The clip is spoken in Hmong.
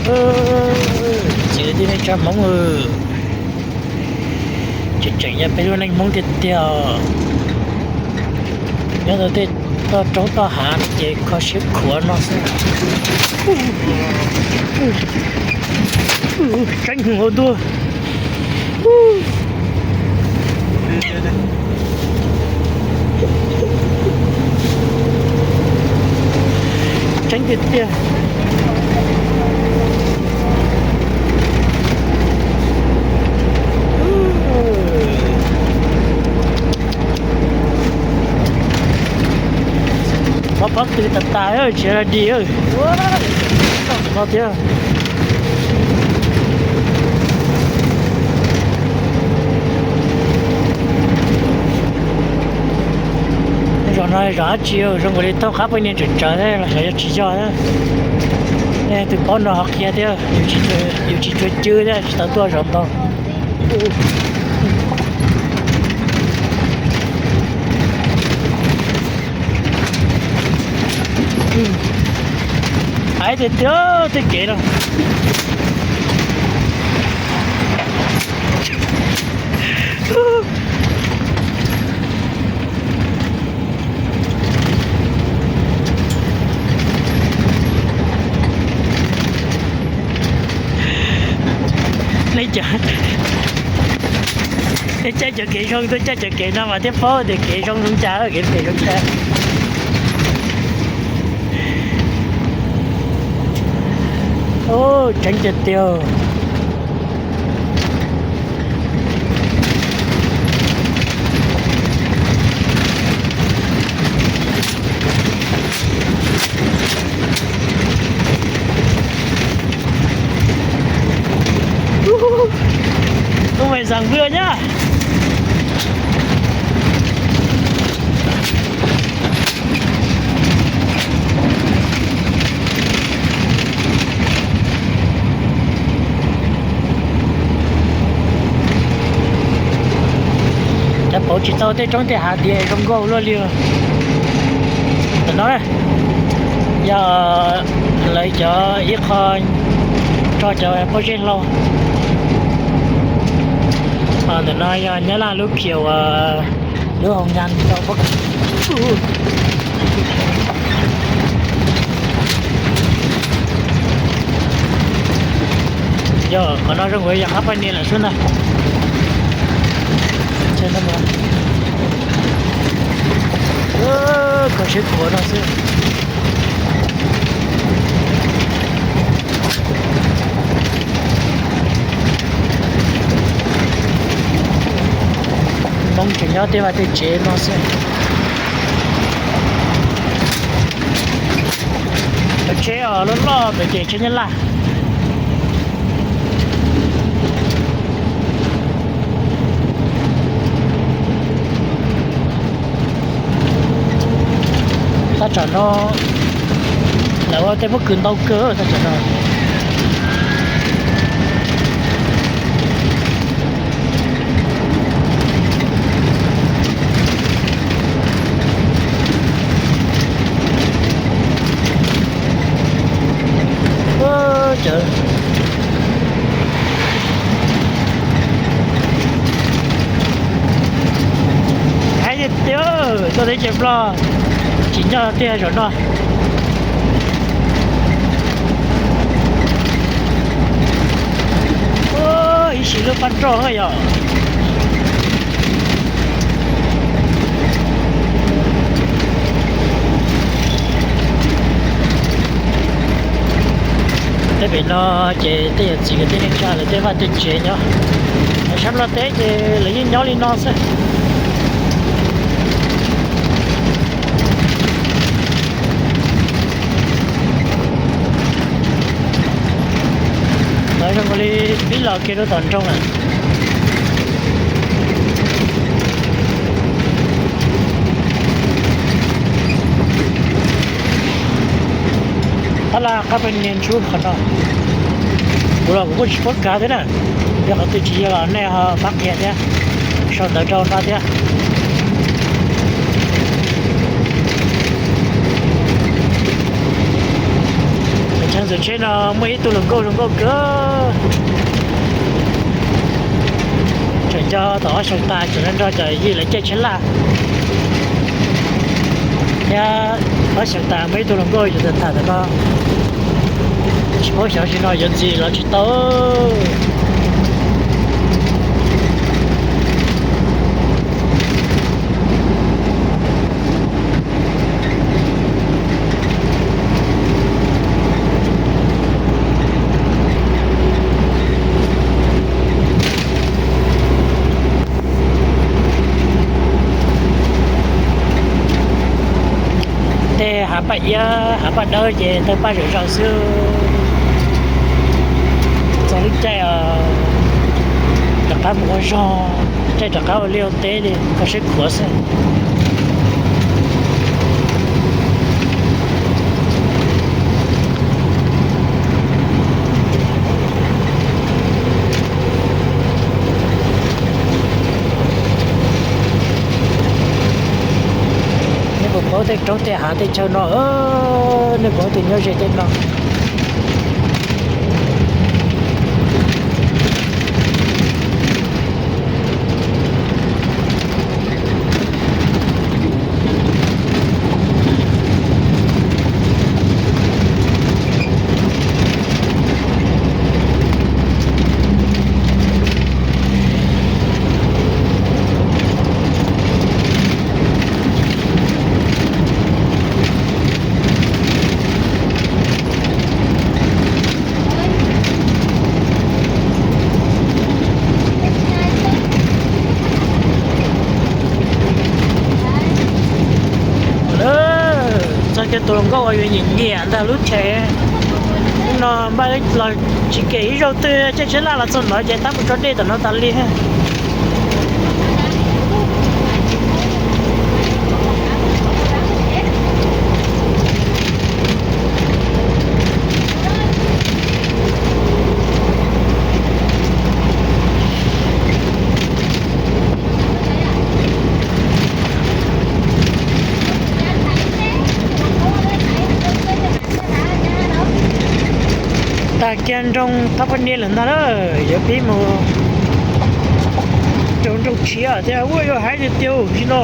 Txiv tij neej tsa Hmoob, tseem tseem yog peb lub neej Hmoob tiag tiag. Nyob rau tej toj roob toj hav ces kho siab khuav no xwb. Tseeb heev ua ntuj. Tseeb tiag tiag. Mob pob tw tas tas, tsis di no thiab. Zos no zos dab tsi, zoo nkaus li thauj qab poj niam tseem tsawv thiab los xyov yog tsis yog thiab. Nej tus paub no ho qhia thiab, yus tsis tshua cw thiab tsis tau tuaj zov ntau. Hais tiag tiag tej kev no. Nej caij cov kev zoo tuaj caij cov kev no mas thiaj paub tias kev zoo zoo cas, kev phem zoo cas. Tseeb tiag tiag. Ub, ub, mày dặn vừa nhá. Cov pauv tsis tau tej roob tej hav tias zoo nkauj luaj li. Ntawm no yog lawv cov ib qho tso cov pob zeb hlau. Ntawm no yog Nyab Laj lub phiaj uas lub hoo nyas tau pob. Yog qhov no zoo nkaus yog qab poj niam lawm xwb ntag. Kho siab khuav no xwb. Hmoob tseem nyob tej vaj tej tsev no xwb. Cov tsheb loj loj ntawd ces tsheb Nyab Laj. Thaj tsam no lawv ua tej pob kws ntau kawg thaj tsam no. Hais tias tuaj teb chaws Nplog tsis nyob tiag zaum no. Ib sim lub paj nroj yog. Tej pem no ces tej yawm txiv kwv tij neej tsa lawv tej vaj tej tsev nyob. Sab Nplog teb ces lawv yeej nyob li no xwb. Lawv zoo li pib los kiag rau tom nroog lawm. Tab laj qab peb niag ntsuj qhov no. Kuv los kuv kuj tsis paub kav thiab na. Yog qhov twg tsis yog los nej ho pab qhia thiab, sau ntawv rau no thiab. Tsheb Tus tsheb no muaj ib tug hluas nkauj zoo nkauj kawg. Tseem nco thaum ob xyoos tas tseem nrog cov yij lawv caij tsheb laj thiab. Ob xyoos tas muaj ib tug hluas nkauj yuav tham tham tam no, tsis paub xyov sim no yuav ntxiv los tsis tau. Tej hav paj iab hav paj dawb ces tawg paj zom zaws xwb. Txog lub caij rov qab mus ua zog, caij rov qab ua liaj ua teb li kho siab khuav xwb. Nej puas paub tej roob tej hav tej chaw no? Nej puas paub tus nyob ze tej no? Txog kiag tus hluas nkauj uas yuav nyiam nyiam ntag lub tsheb. Hnub no npaj los tsis kem ib zaug twg, caij tsheb laj los txog no ces tab mus tso dej tom no tas li. Tag kiag nroog Thab Paj Niab lawm ntag na, yuav pib mus rau nroog tshiab thiab. Ua yog hais tiag tiag sim no